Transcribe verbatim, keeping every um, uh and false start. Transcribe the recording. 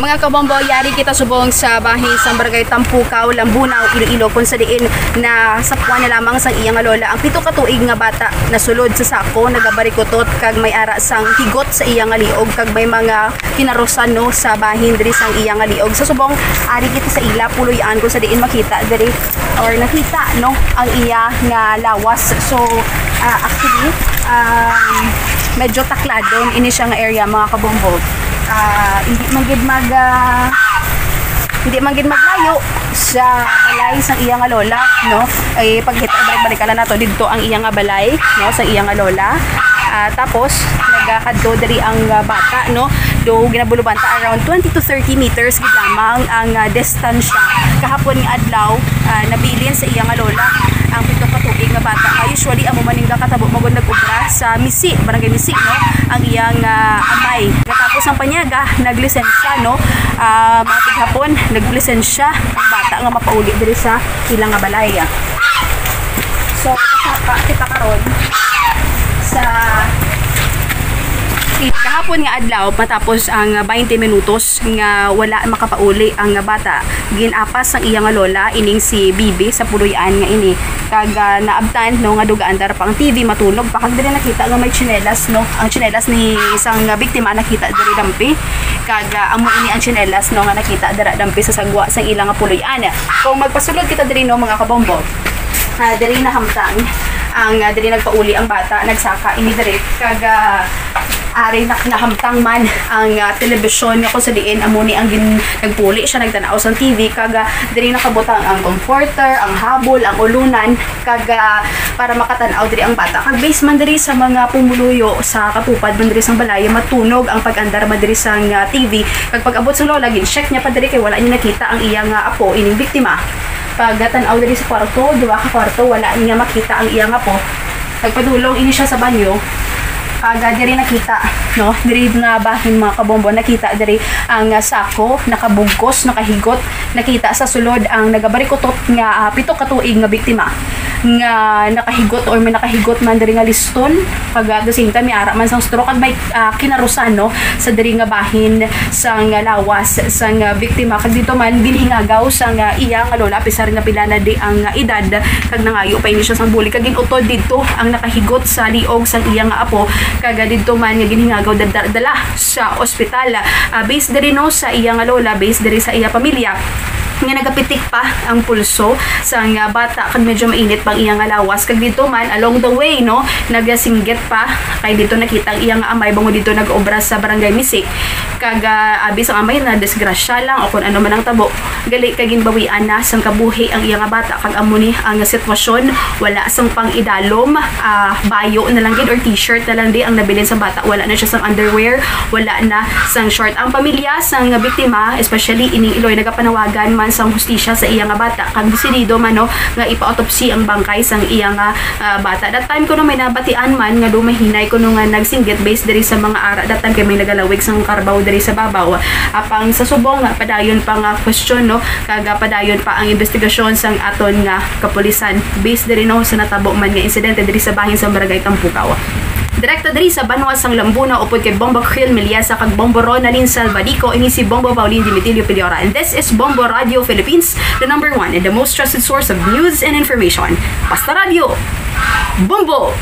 Mga kabombo, yari kita subong sa bahin sa Barangay Tampukaw, Lambunao, Iloilo, kung sa diin na sapuan na lamang sang iya nga lola ang pito ka tuig nga bata na sulod sa sako, nagabarikutot kag may ara sang higot sa iya nga liog kag may mga kinarusan, no, sa bahin diri sang iya nga liog. Sa subong, ari kita sa ila puloy-an kung sa diin makita diri or nakita, no, ang iya nga lawas. So, ah, actually, um, medyo takladon ini siya nga area, mga kabombo. Ah, hindi man gid mag, ah, hindi man gid maglayo sa balay sang iya nga lola, no? Ay, pagkita, balik-balik lang nato didto ang iya nga balay, no, sa iya nga lola. Ah, tapos nagakadto diri ang, ah, bata, no? Do ginabulubanta around twenty to thirty meters gid lamang ang, ah, distansya. Kahapon nga adlaw, ah, nabilin sa iya nga lola ang pito ka tuig nga bata. Ah, usually, amo man ning katabo, magod nag-obra sa Misi, Barangay Misi, no? Ang iyang, ah, amay. Katapos ang panyaga, naglisensya, no? Ah, mga tighapon, naglisensya ang bata nga mapauli diri sa ilang nga balay. So, kasaka kita karon sa kahapon nga adlaw, matapos ang twenty minutos nga wala makapauli ang bata, ginapas sang iya nga lola ining si Bibi sa puloy-an nga ini. Kag, ah, naabtan, no, nga dugaan dara pa ang T V, matunog pa. Kag diri nakita nga may tsinelas, no? Ang tsinelas ni sang biktima nakita diri dampi. Kag, ah, amo ini ang tsinelas, no, nga nakita dira dampi sa sagwa sang ila nga puloy-an. Kung magpasulod kita diri, no, mga kabombo, ah, diri nahamtang ang, ah, diri nagpauli ang bata, nagsaka ini diri. Kag, ah, ari na, nahamtang man ang, ah, telebisyon nga kung sa diin amo ni ang gin-, nagpuli siya, nagtan-aw sang T V, kag, ah, diri nakabutang ang comforter, ang habol, ang ulunan, kag, ah, para makatan-aw diri ang bata. Kag based man diri sa mga pumuluyo sa katupad man diri sang balay, matunog ang pag-andar man diri sang, ah, T V. Kag pag-abot sa lola, gin-check niya pa diri kay wala niya nakita ang iya nga apo, ining biktima. Pagtan-aw diri sa kwarto, duha ka kwarto, wala niya makita ang iya nga apo. Nagpadulong ini siya sa banyo. Kag, ah, diri nakita, no? Diri nga bahin, mga kabombo, nakita diri ang, ah, sako, nakabugkos, nakahigot. Nakita sa sulod ang nagabarikutot nga, ah, pito ka tuig nga biktima nga nakahigot or may nakahigot man diri nga liston. Kag, ah, at the same time, may ara man sang straw kag may, ah, kinarusan, no, sa diri nga bahin sang lawas sang, ah, biktima. Kag dito man, ginhingagaw sang, ah, iya nga lola, apisar nga pila na di ang, ah, edad, kag nangayo pa ini siya sang bulig. Kag gin-utod didto ang nakahigot sa liog sang iya nga apo, kag, ah, didto man nga ginhingagaw dad-, dala sa ospital. Ah, based diri, no, sa iya nga lola, based diri sa iya pamilya, nga nagapitik pa ang pulso sang bata kag medyo mainit pa ang iya nga lawas. Kag dito man, along the way, no, nagasinggit pa, kay dito nakita ang iya nga amay bangod dito nag-obra sa Barangay Misi. Kag, ah, abi sang amay, nadisgrasya lang o kung ano man ang tabo, gali kay ginbawian na sang kabuhi ang iya nga bata. Kag amo ni ang sitwasyon, wala sang pang-idalom, ah, bayo na lang gid or t-shirt na lang di ang nabilin sa bata. Wala na siya sang underwear, wala na sang short. Ang pamilya sang biktima, especially ining Iloy, nagapanawagan man sang hustisya sa iya nga bata, kag desidido man, no, nga ipa-autopsy ang bangkay sang iya nga, ah, bata. That time kuno may nabatian man nga dumahinay kuno nga nagsinggit based diri sa mga ara. That time kay may nagalawig sang karbaw diri sa babaw. Apang sa subong nga padayon pa nga question, no, kag, ah, padayon pa ang investigasyon sang aton nga kapulisan based diri, no, sa natabo man nga insidente diri sa bahin sa Barangay Tampukaw. Direkta diri sa banwa sang Lambunao upod kay Bombo Krill Meliesa kag Bombo Ronalyn Salvadico, ini si Bombo Pauline Dimitilio Piliora. And this is Bombo Radio Philippines, the number one and the most trusted source of news and information. Basta Radyo, Bombo!